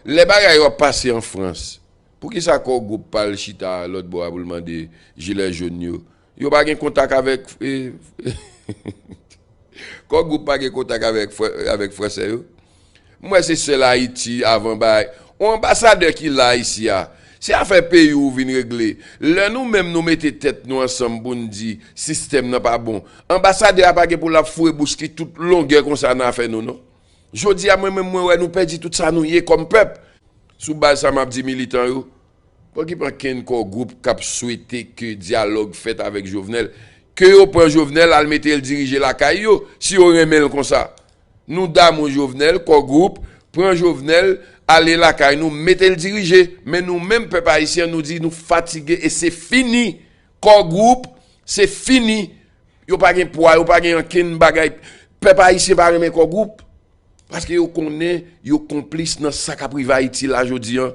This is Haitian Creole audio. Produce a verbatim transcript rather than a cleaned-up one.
Lè bagay yo ap pase an Frans, poukisa Core Group pa al chita lòt bò a pou l mande jilè jòn yo? Yo pa gen kontak avèk, eh, Core Group pa gen kontak avèk, frè- avèk Fransè yo? M wè se sèl Ayiti avan bay. On anbasadè ki la isi a, se afè peyi ou vin regle. Lè nou menm nou mete tèt nou ansanm pou n di sistèm nan pa bon, anbasadè a pa gen pou l ap foure bouch li tout longè konsa nan afè nou non. Jodi a mwen menm mwen wè nou pèdi tout sa nou ye kòm pèp. Sou baz sa m ap di militan yo, pa okipe ankenn Core Group k ap swete ke dyalòg fèt avèk Jovenel. Ke yo pran Jovenel al mete l dirije lakay yo si yo renmen l konsa. Nou damou Jovenel, Core Group, pran Jovenel, ale lakay nou, mete l dirije. Men nou menm pèp ayisyen nou di nou fatige e se fini. Core Group, se fini. Yo pa gen pwa, yo pa gen ankenn bagay. Pèp ayisyen pa renmen Core Group. Paske yo konnen yo konplis nan sa k ap rive Ayiti la jodi an.